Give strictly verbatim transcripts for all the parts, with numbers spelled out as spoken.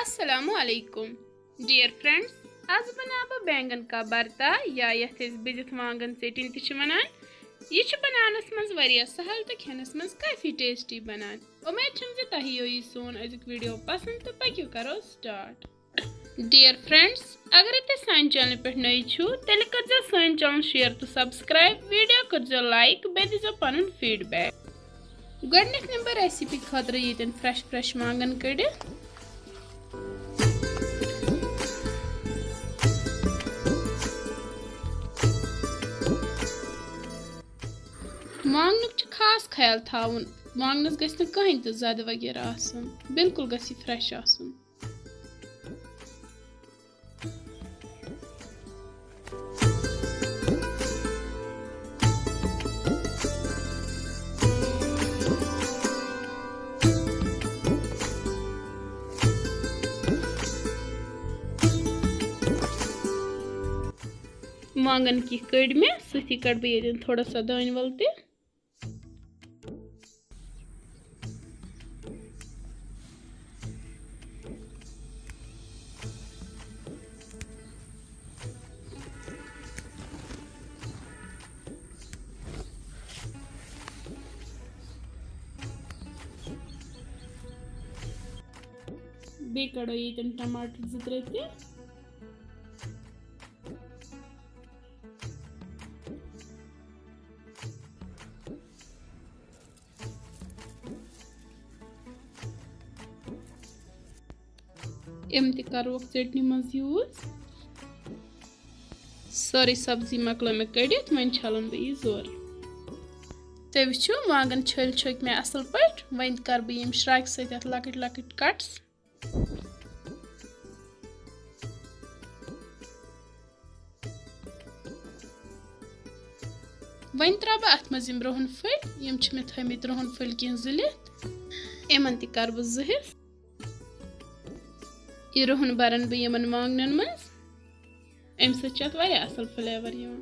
السلام علیکم dear friends, آز بناو بہٕ بینگن کا برتا یا یتھ أسۍ بٔزِتھ وانگن ژیٹِنۍ تہِ چھِ ونان۔ یہِ چھُ بناونس منٛز واریاہ سہل تہٕ کھٮ۪نس منٛز کافی ٹیسٹی بنان۔ اُمید چھم زِ تۄہہِ یِیو یہِ سون أزیُک ویڈیو پسند تہٕ پٔکِو کرو سٹارٹ۔ ڈیئر فرینڈز، اگرے تُہۍ سانہِ چینلہِ پٮ۪ٹھ نٔوۍ چھِو، تیٚلہِ کٔرزیٚو سٲنۍ چینل شیئر تہٕ سبسکرائب، ویڈیو کٔرزیٚو لائک، بیٚیہِ دیٖزیٚو پنُن فیڈ بیک۔ گۄڈٕنیتھ نِمہٕ بہٕ ریسیپی خٲطرٕ ییٚتٮ۪ن فریش فریش وانگن کٔڑِتھ۔ وانگنُک چھُ خاص خیال تھاوُن، وانگنس گژھِ نہٕ کٕہٕنۍ تہِ زدٕ وغیرہ آسُن، بالکل گژھِ یہِ فریش آسُن۔ وانگن کینٛہہ کٔڑۍ مےٚ، سۭتی کڑٕ بہٕ ییٚتٮ۪ن تھوڑا سا دانہِ ول تہِ۔ بیٚیہِ کڑو ییٚتٮ۪ن ٹماٹر زٕ ترٛےٚ تہِ۔ یِم تہِ کروکھ ژیٹنہِ منٛز یوٗز۔ سٲرٕے سبزی مۄکلٲو مےٚ کٔڑِتھ، وۄنۍ چھلن بہٕ یہِ زورٕ۔ تُہۍ وٕچھِو، وانگن چھٔلۍ چھٔکۍ مےٚ اصل پٲٹھۍ۔ وۄنۍ کرٕ بہٕ یِم شراکہِ سۭتۍ اتھ لۄکٕٹۍ لۄکٕٹۍ کٹس۔ وۄنۍ ترٛاوٕ بہٕ اَتھ منٛز یِم رُہن پھٔلۍ، یِم چھِ مےٚ تھٲومٕتۍ رُہن پھٔلۍ کینٛہہ زٕلِتھ۔ یِمن تہِ کَرٕ بہٕ زٕ حِصہٕ۔ یہِ رُہن بَرن بہٕ یِمن وانگنن منٛز۔ اَمہِ سۭتۍ چھُ اَتھ واریاہ اَصٕل فلیور یِوان۔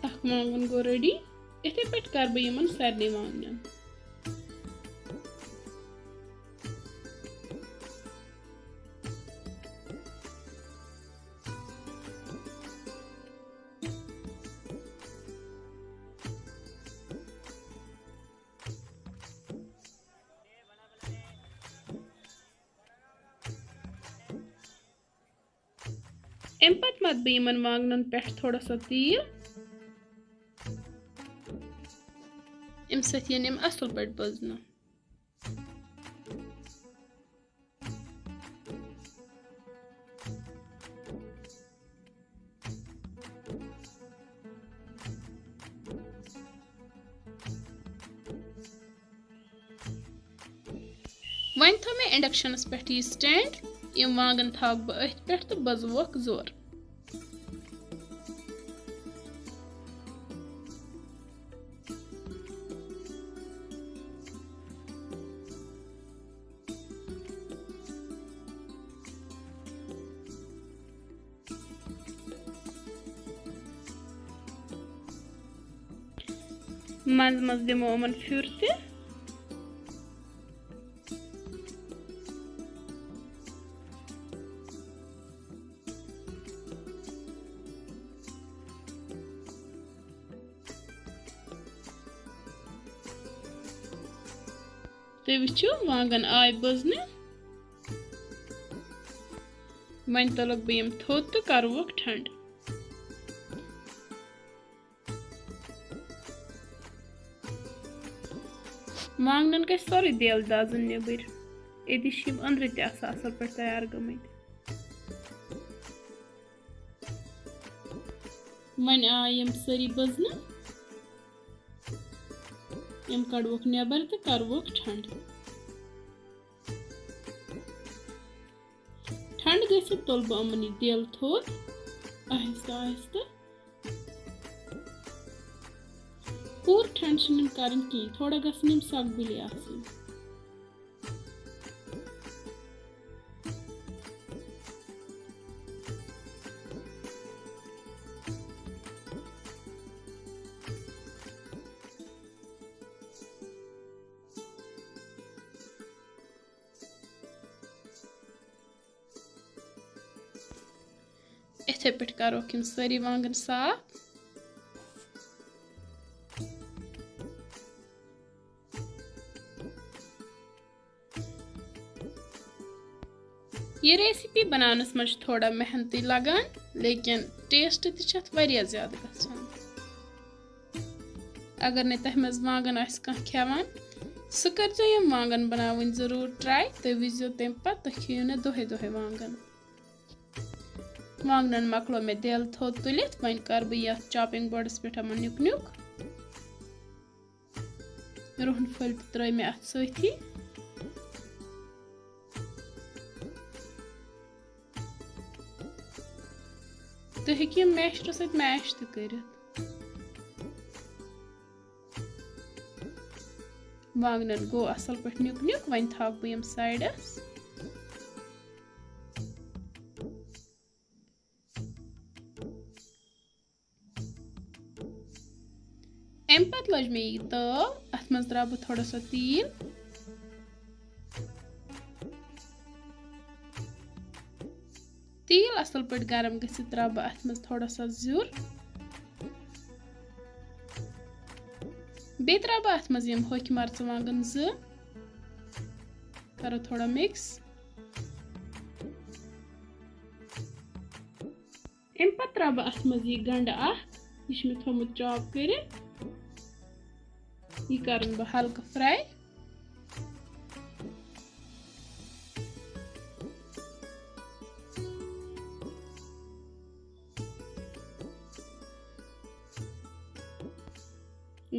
اکھ وانگُن گوٚو ریڈی۔ یِتھے پٲٹھۍ کرٕ بہٕ یِمن سارنٕے وانگنن۔ اَمہِ پتہٕ مَتھٕ بہٕ یِمن وانگنن پٮ۪ٹھ تھوڑا سا تیٖل۔ اَمہِ سۭتۍ یِن یِم اَصٕل پٲٹھۍ بٔزنہٕ۔ وۄنۍ تھوٚو مےٚ inductionس پٮ۪ٹھ یہِ stand۔ یِم وانگن تھاوَکھ بہٕ أتھۍ پٮ۪ٹھ تہٕ بٔزوکھ زورٕ۔ منٛزٕ منٛزٕ دِمو یِمن پھیُر تہِ۔ تُہۍ وٕچھِو، وانگن آے بٔزنہٕ۔ وۄنۍ تُلکھ بہٕ یِم تھوٚد تہٕ کروکھ ٹھنڈٕ۔ وانگنن گژھِ سورُے دیل دزُن نیبٕرۍ۔ أتی چھِ یِم أنٛدرٕ تہِ آسان اَصٕل پٲٹھۍ تیار گٔمٕتۍ۔ وۄنۍ آے یِم سٲری بٔزنہٕ۔ یِم کڑوکھ نیبر تہٕ کروکھ ٹھنڈٕ۔ ٹھنڈٕ گٔژھِتھ تُلہٕ بہٕ یِمن یہِ دیل تھوٚد آہستہٕ آہستہٕ۔ پوٗرٕ ٹھنڈٕ چھِنہٕ یِم کرٕنۍ کِہیٖنۍ، تھوڑا گژھن یِم سۄکھبٔلۍ آسٕنۍ۔ یِتھے پٲٹھۍ کَروکھ یِم سٲری وانٛگَن صاف۔ یہِ recipe بناونَس منٛز چھِ تھوڑا محنتٕے لگان، لیکن taste تہِ چھِ اَتھ واریاہ زیادٕ گژھان۔ اگر نہٕ تۄہہِ منٛز وانٛگَن آسہِ کانٛہہ کھٮ۪وان، سُہ کٔرۍزیو یِم وانٛگَن بناوٕنۍ ضروٗر try۔ تُہۍ وٕچھزیو تَمہِ پَتہٕ تُہۍ کھیٚیِو نہٕ دۄہَے دۄہَے وانٛگَن۔ وانٛگنَن مۄکلو مےٚ دٮ۪ل تھوٚد تُلِتھ، وۄنۍ کَرٕ بہٕ یَتھ chopping boardَس پٮ۪ٹھ یِمَن نیُک نیُک۔ رُہَن پھٔلۍ تہِ ترٲے مےٚ اَتھ سۭتی۔ تُہۍ ہیٚکِو یِم masherہٕ سۭتۍ mash تہِ کٔرِتھ۔ وانٛگنَن گوٚو اَصٕل پٲٹھۍ نیُک نیُک، وۄنۍ تھاوٕ بہٕ یِم sideس۔ اَمہِ پَتہٕ لٔج مےٚ یہِ تٲو، اَتھ منٛز ترٛاوٕ بہٕ تھوڑا سا تیٖل۔ تیٖل اَصٕل پٲٹھۍ گرم گٔژھِتھ ترٛاوٕ بہٕ اَتھ منٛز تھوڑا سا زیُر۔ بیٚیہِ ترٛاوٕ بہٕ اَتھ منٛز یِم ہوٚکھۍ مَرژٕوانٛگَن زٕ۔ کَرو تھوڑا mix۔ اَمہِ پَتہٕ ترٛاوٕ بہٕ اَتھ منٛز یہِ گَنٛڈٕ اَکھ، یہِ چھُ مےٚ تھوٚومُت chop کٔرِتھ۔ یہِ کَرَن بہٕ ہلکہٕ fry۔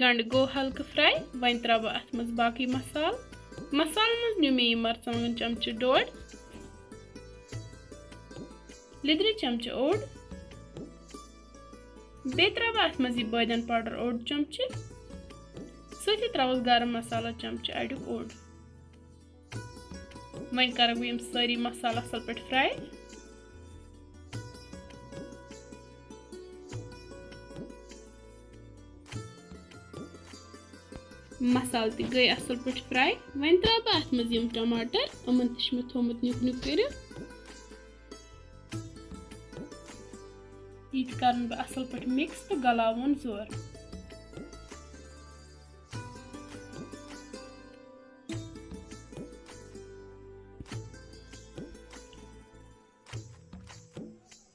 گنڈٕ گوٚو ہلکہٕ fry۔ وۄنۍ ترٛاوٕ بہٕ اَتھ منٛز باقٕے مصالہٕ۔ مصالہٕ منٛز نیوٗ مےٚ یہِ مرژٕوانٛگن چمچہٕ ڈوٚڈ، لیٚدرِ چمچہٕ اوٚڑ، بیٚیہِ ترٛاوٕ بہٕ اَتھ منٛز یہِ بٲدیان powder اوٚڑ چمچہٕ، سۭتی ترٛاوَس گرم مصالہٕ چمچہٕ اَڑیُک اوٚڑ۔ وۄنۍ کرٕ بہٕ یِم سٲری مصالہٕ اَصٕل پٲٹھۍ fry۔ مصالہٕ تہِ گٔے اَصٕل پٲٹھۍ fry۔ وۄنۍ ترٛاوٕ بہٕ اَتھ منٛز یِم ٹماٹر، یِمن تہِ چھُ مےٚ تھوٚومُت نیُک نیُک کٔرِتھ۔ یہِ تہِ کرٕ بہٕ اَصٕل پٲٹھۍ mix تہٕ گلاوُن زور۔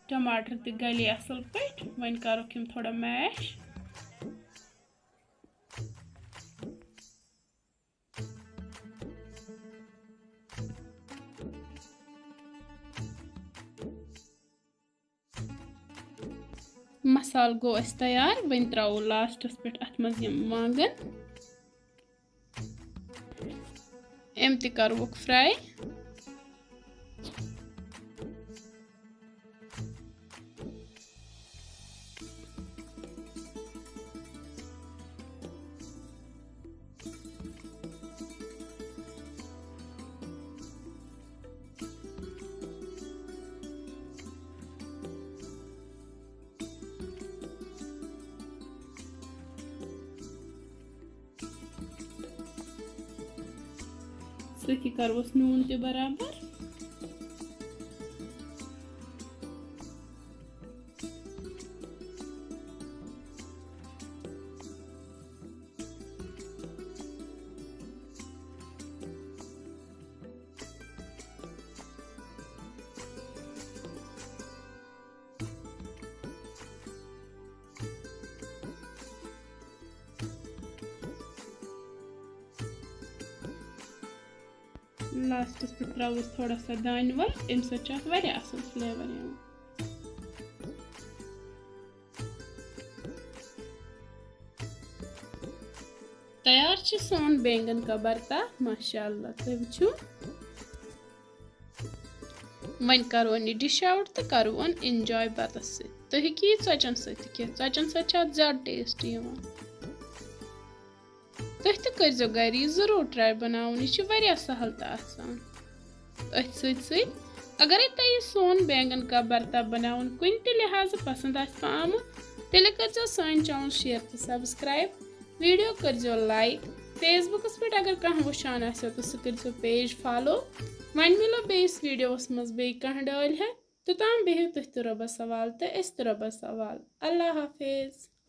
ٹماٹر تہِ گلے اَصٕل پٲٹھۍ، وۄنۍ کَرُکھ یِم تھوڑا mash۔ مصالہٕ گوٚو اَسہِ تیار، وۄنۍ ترٛاوو lastس پٮ۪ٹھ اَتھ منٛز یِم وانٛگن۔ أمۍ تہِ کَروُکھ fry۔ سۭتی کَرُس نوٗن تہِ برابر۔ Lastس پٮ۪ٹھ ترٛاووس تھوڑا سا دانہِ وَل، اَمہِ سۭتۍ چھُ اَتھ واریاہ اَصٕل flavor یِوان۔ تیار چھُ سون بینگن کا بھرتا، ماشاء اللہ، تُہۍ وٕچھِو۔ وۄنۍ کَرون یہِ dish out تہٕ کَرون enjoy بَتَس سۭتۍ۔ تُہۍ ہیٚکِو یہِ ژۄچَن سۭتۍ تہِ کھٮ۪تھ، ژۄچَن سۭتۍ چھُ اَتھ زیادٕ taste یِوان۔ تُہۍ تہِ کٔرۍزیو گَرِ یہِ ضروٗر try بَناوُن، یہِ چھُ واریاہ سَہَل تہٕ آسان۔ أتھۍ سۭتۍ سۭتۍ اگرے تۄہہِ یہِ سون بینگن کا بھرتا بَناوُن کُنہِ تہِ لحاظہٕ پَسنٛد آسہِ آمُت، تیٚلہِ کٔرۍزیو سٲنۍ channel share تہٕ subscribe۔ Video کٔرۍزیو like۔ Facebookس پٮ۪ٹھ اگر کانٛہہ وٕچھان آسیو تہٕ سُہ کٔرۍزیو page follow۔ وۄنۍ مِلو بیٚیِس videoس منٛز بیٚیہِ کانٛہہ ڈٲلۍ ہٮ۪تھ۔ توٚتام بِہِو تُہۍ تہِ رۄبَس حوال تہٕ أسۍ تہِ رۄبَس حوال۔ اللہ حافظ۔